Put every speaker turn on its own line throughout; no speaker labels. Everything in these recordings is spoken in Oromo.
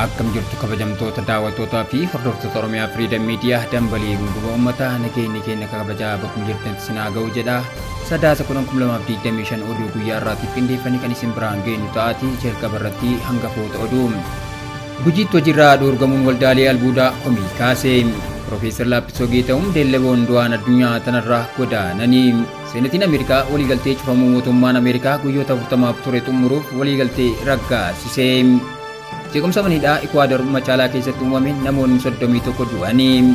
Akkam jirtu kabajamtoota daawwattootaa fi hordoftoota Oromiyaa Freedom Media dambalii gunguma uummataa nageenyi keenya kabajaa bakkuma jirtanitti isin haa ga'u jedha. Sadaasa 10,2025 oduu guyyaa har'aatiif qindeeffannee kan isin biraan geenyu ta'aatii jalqaba irratti hangafoota oduu. Gujiitti hojiirraa dhoorgamuun waldaalee albuudaa komii kaase. Profeesar Laappisoo Geetahuun Delleboon du'aan addunyaa tanarraa godaananii. Seenatiin Ameerikaa waliigaltee cufamuu mootummaan Ameerikaa guyyoota 40f ture xumuruuf waliigaltee raggaasise. Jeequmsa maniidhaa Ikwaador Macaalaa keessatti uumame namoonni 31 du'anii.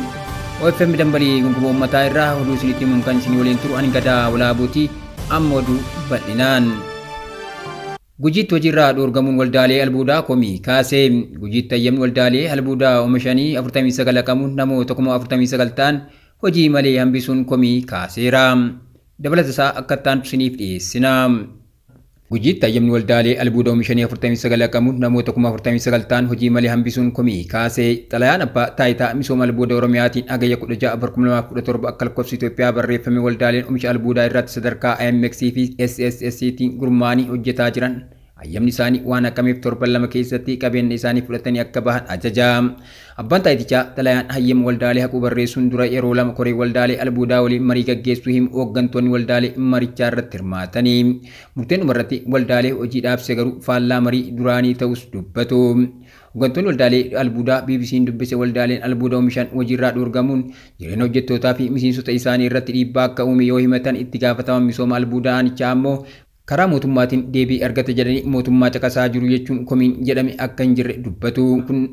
OFM dambalii gunguma uummataa irraa oduu isinitti himuun kan isin waliin turu ani Gadaa Walaabuuti. Amma oduu bal'inaan. Gujiitti hojiirraa dhoorgamuun waldaalee albuudaa komii kaase. Gujiitti hayyamni waldaalee albuudaa oomishanii 49 haqamuun namoota 49,000 ta'an hojii malee hambisuun komii kaaseera. Dabalata isaa akka itti isiniif dhiyeessina. Gujiitti hayyamni waldaalee albuuda oomishanii 49 haqamuun namoota 49,000 ta'an hojii malee hambisuun komii kaase. Xalayaan abbaa taayitaa misooma albuuda Oromiyaatiin hagayya 16 2017 akka lakkoofsa Itoophiyaa barreeffame waldaaleen oomisha albuudaa irratti sadarkaa IMX fi SSSCtiin gurmaa'anii hojjetaa jiran hayyamni isaanii waan haqameef torban lama keessatti qabeenya isaanii fudhatanii akka bahan ajaja. Abbaan taayitichaa xalayaan hayyama waldaalee haquu barreessuun dura yeroo lama koree waldaalee albuudaa waliin marii gaggeessuu himu hooggantoonni waldaalee marichaa irratti hirmaatanii. Murteen dhumarratti waldaalee hojii dhaabse garuu faallaa marii duraanii ta'us dubbatu. Hooggantoonni waldaalee albuudaa BBC'n dubbise waldaaleen albuuda oomishan hojiirraa dhoorgamuun jireenya hojjettootaa fi miseensota isaanii irratti dhiibbaa akka uume yoo himatan itti gaafataman misooma albuudaa aanichaa ammoo karaa mootummaatiin deebii argate jedhanii mootummaa caqasaa jiru jechuun komiin jedhame akka hin jirre dubbatu. Kun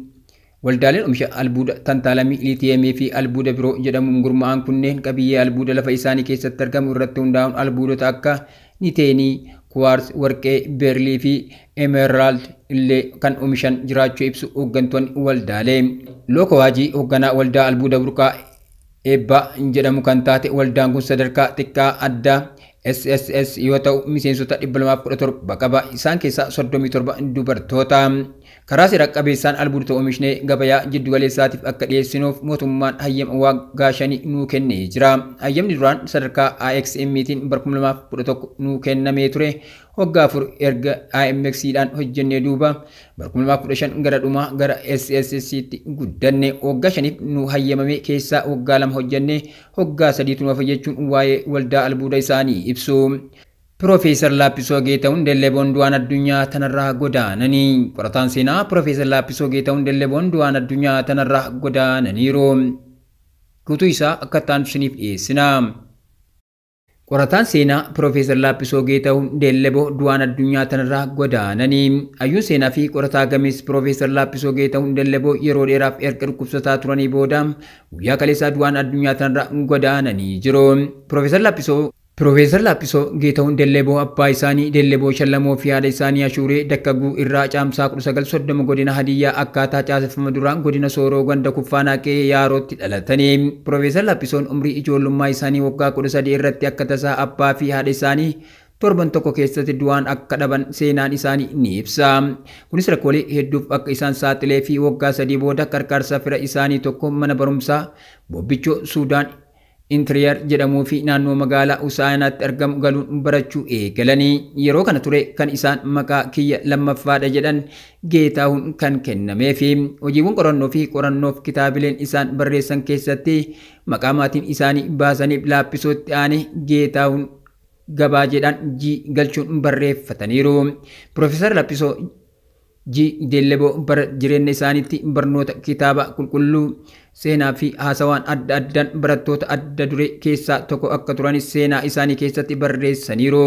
waldaaleen oomisha albuuda tantaalamii liitiyeemii fi albuuda biroo jedhamuun gurmaa'an kunneen qabiyyee albuuda lafa isaanii keessatti argamu irratti hundaa'uun albuudota akka niteenii, kuwaars, warqee, beerlii fi emerald illee kan oomishan jiraachuu ibsu hooggantoonni waldaalee. Lookowaajii hoogganaa waldaa albuuda burqaa eebbaa jedhamu kan taate waldaan kun sadarkaa xiqqaa addaa SSS yoo ta'u miseensota 217 qaba. Isaan keessaa 37 dubartoota. Karaa seera qabeessaan albuudota oomishnee gabayaa jiddu galeessaatiif akka dhiyeessinuuf mootummaan hayyama waggaa 5 nuu kennee jira. Hayyamni duraan sadarkaa IXM'tiin bara 2011 nuu kennamee ture. Waggaa 4 erga IMX'dhaan hojjennee duuba bara 2015 gara dhumaa gara SSS'tti guddanne. Waggaa 5 nu hayyamame keessaa waggaa 2 hojjenne waggaa 3 nu hafa jechuun waa'ee waldaa albuuda isaanii ibsu. Profeesar Laappisoo Geetahuun Delleboon du'aan addunyaa tanarraa godaananii. Qorataan seenaa Profeesar Laappisoo Geetahuun Delleboon du'aan addunyaa tanarraa godaananiiru. Guutuu isaa akka itti isiniif dhiyeessina. Qorataan seenaa Profeesar Laappisoo Geetahuun Delleboo du'aan addunyaa tanarraa godaananii. Hayyuun seenaa fi qorataa gameessi Profeesar Laappisoo Geetahuun Delleboo yeroo dheeraaf erga dhukkubsataa turanii booda guyyaa kaleessaa du'aan addunyaa tanarraa godaananii jiru. Profeesar Laappisoo Geetahuun Delleboo abbaa isaanii Delleboo Shallamoo fi haadha isaanii Ashuuree Dakkaguu irraa caamsaa 1930 godina Hadiyyaa akkaataa caaseffama duraan godina Sooroo ganda Kuffaanaa qe'ee Yaarootti dhalatanii. Profeesar Laappisoon umrii ijoollummaa isaanii waggaa 13 irratti akka tasaa abbaa fi haadha isaanii torban tokko keessatti du'aan akka dhaban seenaan isaanii ni ibsa. Kunis rakkoolee hedduuf akka isaan saaxilee fi waggaa 3 booda qarqaarsa fira isaanii tokko mana barumsaa Bobbichoo Suudaan Interior jedhamuu fi naannoo magaalaa Usaayinaatti argamu galuun barachuu eegalanii. Yeroo kana ture kan isaan maqaa kiyya lammaffaadha jedhan Geetahuun kan kennamee fi hojiiwwan qorannoo fi qorannoof kitaabileen isaan barreessan keessatti maqaa maatiin isaanii baasaniif Laappisootti aanee Geetahuun gabaa jedhaan G galchuun barreeffataniiru. Profeesar Laappisoo G Delleboo bara jireenya isaaniitti barnoota kitaaba qulqulluu seenaa fi haasawaan adda addaan barattoota adda duree keessaa tokko akka turanis seenaa isaanii keessatti barreessaniiru.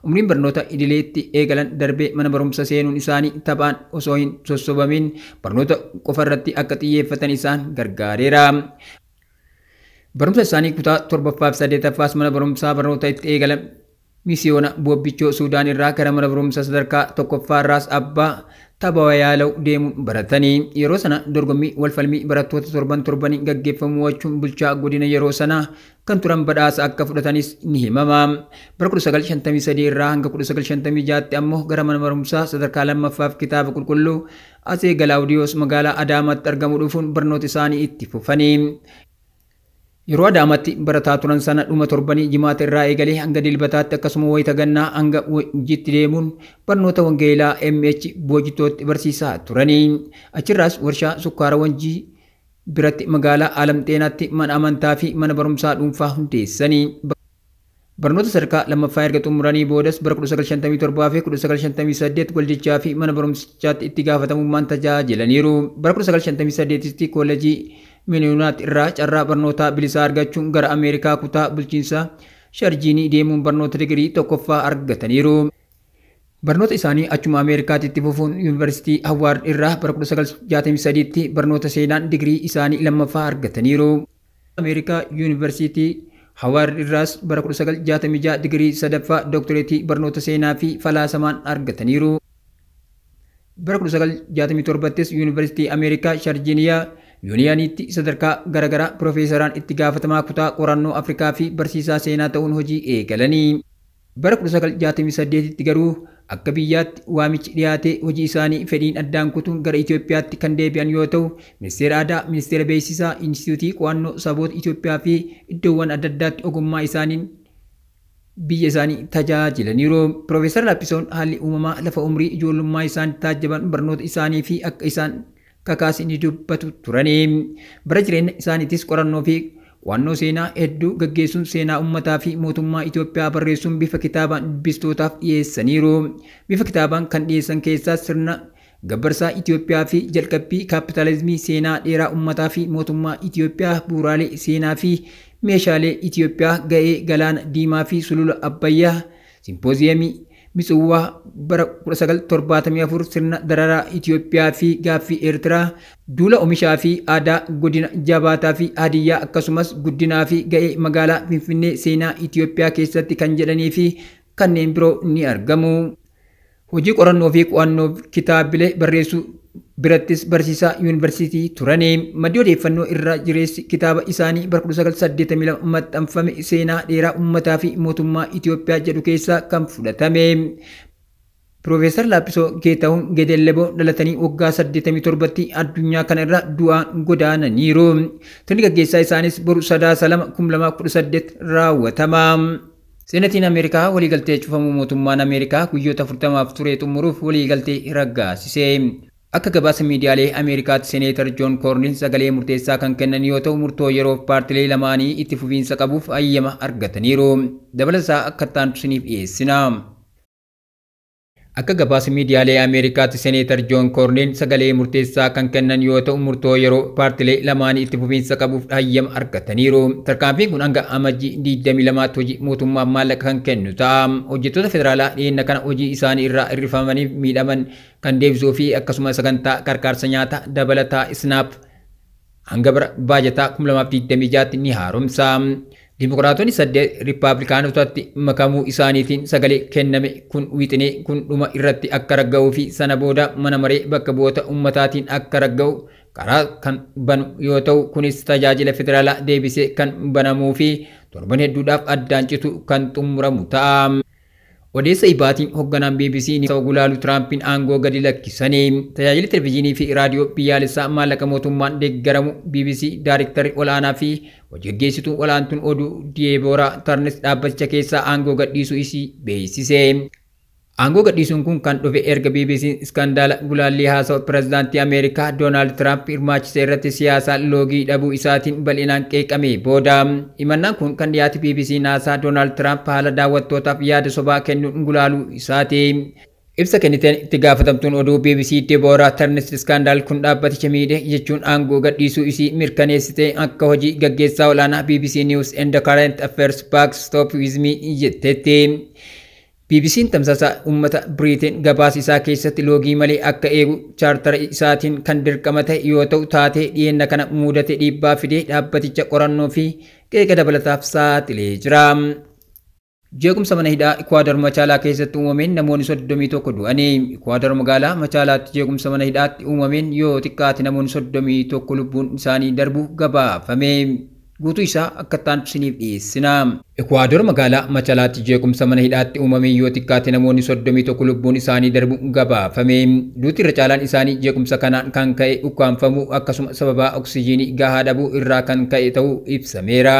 Umriin barnoota idileetti eegalan darbee mana barumsa seenuun isaanii taphaan osoo hin sossobamin barnoota qofarratti akka xiyyeeffatan isaan gargaareera. Barumsa isaanii kutaa 7ffaa fi 8ffaas mana barumsaa barnoota itti eegalan Misiyoona Bobbichoo Suudaan irraa gara mana barumsa sadarkaa tokkoffaa irraas abbaa Tabawayaalaw deemuun baratanii. Yeroo sana dorgommii walfalmii barattoota torban torbanii gaggeeffamu wachuun bulchaa godina yeroo sanaa kan turan badhaasa akka fudhatanis ni himama. Bara 1953 irraa hanga 1956tti ammoo gara mana barumsaa sadarkaa lammaffaaf kitaaba qulqulluu Atsee Galaawudiyoos magaalaa Adaamaatti argamu dhufuun barnoota isaanii itti fufanii. Yeroo Adaamaatti barataa turan sana dhuma torbanii Jimaata irraa eegalee hanga Dilbataatti akkasuma wayita gannaa hanga Wanjiitti deemuun barnoota Wangeelaa MH Boojitootti barsiisaa turanii. Achirraas warshaa sukkaara Wanjii biratti magaalaa Alam Xeenaatti mana amantaa fi mana barumsaa dhuunfaa hundeessanii. Barnoota sadarkaa lammaffaa erga xumuranii boodas bara 1957 fi 1958 waldichaa fi mana barumsichaatti itti gaafatamummaan tajaajilaniiru. Bara 1958tti koolleejii Miniyuunaat irraa carraa barnootaa bilisaa argachuun gara Ameerikaa kutaa bulchiinsa Sharjiinii deemuun barnoota digirii tokkoffaa argataniiru. Barnoota isaanii achuma Ameerikaatti itti fufuun Yuunivarsiitii Hawaard irraa bara 1963tti barnoota seenaan digirii isaanii lammaffaa argataniiru. Ameerikaa Yuunivarsiitii Hawaard irraas bara 1966 digirii sadaffaa dooktoreetii barnoota seenaa fi falaasamaan argataniiru. Bara 1967ttis Yuunivarsiitii Ameerikaa Sharjiiniyaa Yuuniyaaniitti sadarkaa garaagaraa piroofeesaraan itti gaafatamaa kutaa qorannoo Afrikaa fi barsiisaa seenaa ta'uun hojii eegalanii. Bara 1968tti garuu akka biyyaatti waamichi dhiyaatee hojii isaanii fedhiin addaan kutuun gara Itoophiyaatti kan deebi'an yoo ta'u, Ministeera Aadaa, Ministeera Beeksisaa, Inistituutii Qo'annoo Saboota Itoophiyaa fi iddoowwan adda addaatti ogummaa isaaniin biyya isaanii tajaajilaniiru. Piroofeesar Laaphisoon haalli uumamaa lafa umrii ijoollummaa isaan taajjaban barnoota isaanii fi akka isaan kakaase ni dubbatu turani. Bara jireenya isaaniitis qorannoo fi qo'annoo seenaa hedduu gaggeessuun seenaa uummataa fi mootummaa Itoophiyaa barreessuun bifa kitaabaan dubbistootaaf dhiyeessaniiru. Bifa kitaabaan kan dhiyeessan keessaa sirna gabbarsaa Itoophiyaa fi jalqabbii kaapitaalizimii seenaa dheeraa uummataa fi mootummaa Itoophiyaa bu'uuraalee seenaa fi meeshaalee Itoophiyaa ga'ee galaana diimaa fi sulula Abbayyaa simpooziyemii Mitsuwwaa bara 1974 sirna dararaa Itoophiyaa fi gaaffii Eertiraa duula oomishaa fi aadaa godina Jabaataa fi Hadiyyaa akkasumas guddinaa fi ga'ee magaalaa Finfinnee seenaa Itoophiyaa keessatti kan jedhanii fi kanneen biroo ni argamu. Hojii qorannoo fi qo'annoo kitaabilee barreessuu birattis barsiisaa yuunivarsiitii turani. Maddi odeeffannoo irraa jireessi kitaaba isaanii bara 1982 maxxanfame seenaa dheeraa uummataa fi mootummaa Itoophiyaa jedhu keessaa kan fudhatame. Piroofeesar Laaphisoo Geetahuun Geedelleboo dhalatanii waggaa 87tti addunyaa kana irra du'aan godaananiiru. Sirni gaggeessaa isaanis boru Sadaasa 2, 2018 raawwatama. Seenatiin Ameerikaa waliigaltee cufamuu mootummaan Ameerikaa guyyoota 40f ture xumuruuf waliigaltee raggaasise. Akka gabaasa miidiyaalee Ameerikaatti Seeneetar Joon Koorniin sagalee murteessaa kan kennan yoo ta'u murtoo yeroof paartilee lamaanii itti fufiinsa qabuuf hayyama argataniiru. Dabalataa akka itti isiniif dhiyeessina. Akka gabaasa miidiyaalee Ameerikaatti Seeneetar Joon Koorniin sagalee murteessaa kan kennan yoo ta'u murtoo yeroo paartilee lamaanii itti fufiinsa qabuuf hayyama argataniiru. Tarkaanfiin kun hanga amajjii 22tti hojii mootummaa maallaqa kan kennu ta'a. Hojjettoota federaalaa dhiyeenya kana hojii isaanii irraa hir'ifamaniif miidhaman kan deebisuu fi akkasumas sagantaa gargaarsa nyaataa dabalataa SNAP hanga bara baajataa 2026tti ni haaromsa. Dimokiraatonni 8 Riippaabilikaanotatti makamuu isaaniitiin sagalee kenname kun wixinee kun dhuma irratti akka ragga'uu fi sana booda mana maree bakka bu'oota uummataatiin akka ragga'u karaa kan banu yoo ta'u kunis tajaajila federaalaa deebisee kan banamuu fi torban hedduudhaaf addaan citu kan xumuramu ta'a. Odeessa ibaatiin hoogganaan BBC ta'u gulaalu Tiraampiin aangoo gadi lakkisanii tajaajilli televezyiinii fi raadiyoo biyyaalessaa maallaqa mootummaan deeggaramu BBC daarektarri olaanaa fi hojii gaggeessituu olaantuun oduu Deeboraa Tarnis dhaabbaticha keessaa aangoo gadhiisuu isii beeksise. Aangoo gadhiisuun kun kan dhufe erga BBC'n iskandaala gulaallii haasawa pirezidaantii Ameerikaa Doonaald Tiraamp hirmaachise irratti siyaasaa loogii dhabuu isaatiin bal'inaan qeeqame booda. Himannaan kun kan dhiyaate BBC'n haasaa Doonaald Tiraamp haala daawwattootaaf yaada sobaa kennuun gulaaluu isaati. Ibsa kenniteen itti gaafatamtuun oduu BBC Deeboraa Tarnis iskandaal kun dhaabbaticha miidhe jechuun aangoo gadhiisuu isii mirkaneessite akka hojii gaggeessaa olaanaa BBC News and Current Affairs Back Stop With Me jetteetti. BBC'n tamsaasa uummata Biriiteen gabaasa isaa keessatti loogii malee akka eegu chaartara isaatiin kan dirqama ta'e yoo ta'u taatee dhiyeenya kana mudate dhiibbaa fidee dhaabbaticha qorannoo fi qeeqa dabalataaf saaxilee jira. Jeequmsa mana hidhaa Ikwaador Machaalaa keessatti uumameen namoonni 31 du'anii. Ikwaador magaalaa Machaalaatti jeequmsa mana hidhaatti uumameen yoo xiqqaate namoonni 31 lubbuun isaanii darbu gabaafame. Guutuu isaa akka ta'an isiniif dhiyeessina. Ekwaador magaalaa Machalaatti jeequmsa mana hidhaatti uumame yoo xiqqaate namoonni 31 lubbuun isaanii darbu gabaafame. Duuti irra caalaan isaanii jeequmsa kanaan kan ka'e ukkaanfamuu akkasuma sababa oksijiinii gahaa dhabuu irraa kan ka'e ta'uu ibsameera.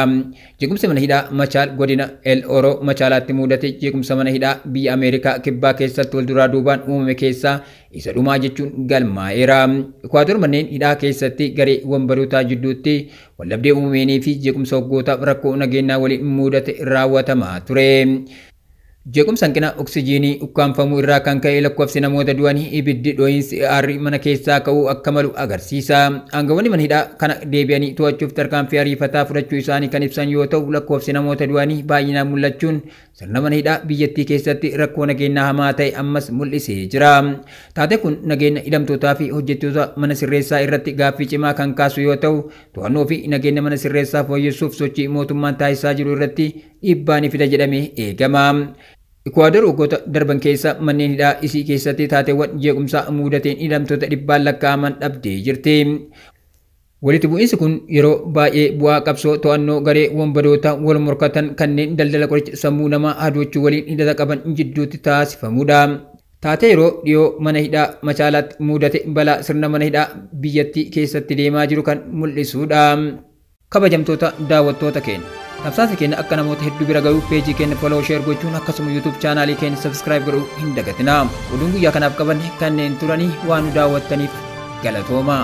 Jeequmsa mana hidhaa Machaal godina El Oro Machaalaatti mudate jeequmsa mana hidhaa biyya Ameerikaa kibbaa keessatti wal duraa duubaan uumame keessaa isa dhumaa jechuun galmaa'eera. Ekwaador manneen hidhaa keessatti garee wanbarootaa jidduutti waldhabdee uumameenii fi jeequmsa waggootaaf rakkoo nageenyaa waliin mudate raawwatamaa ture. Jeequmsa hanqina oksijiinii ukkaanfamuu irraa kan ka'e lakkoofsi namoota du'anii ibiddi dho'iinsi aarri mana keessaa ka'uu akka malu agarsiisa. Aangawoonni mana hidhaa kana deebi'anii to'achuuf tarkaanfii ariifataa fudhachuu isaanii kan ibsan yoo ta'u lakkoofsi namoota du'anii baay'inaan mul'achuun sirna mana hidhaa biyyattii keessatti rakkoo nageenyaa hamaa ta'e ammas mul'isee jira. Taatee kun nageenya hidhamtootaa fi hojjettoota mana sirreessaa irratti gaaffii cimaa kan kaasu yoo ta'u to'annoo fi nageenya mana sirreessaa fooyyessuuf sochii mootummaan taasisaa jiru irratti dhiibbaa ni fida jedhamee eegama. Ekwaador waggoota darban keessa manneen hidhaa isii keessatti taateewwan jeequmsaa mudateen hidhamtoota dhibbaan lakkaa'aman dhabdee jirti. Walitti bu'iinsi kun yeroo baay'ee bu'aa qabsoo to'annoo garee wanbadoota wal morkatan kanneen daldala qoricha sammuu namaa hadochuu waliin hidhata qaban jidduutti taasifamudha. Taatee yeroo dhiyoo mana hidhaa Machaalaatti mudate balaa sirna mana hidhaa biyyattii keessatti deemaa jiru kan mul'isudha. Kabajamtoota daawwattoota keenya. Tamsaasa keenya akka namoota hedduu bira gahuuf peejii keenya follow share gochuun akkasuma YouTube chaanaalii keenya subscribe godhuu hin dagatinaa. Oduun guyyaa kanaaf qabanne kanneen turanii waan nu daawwattaniif galatoomaa.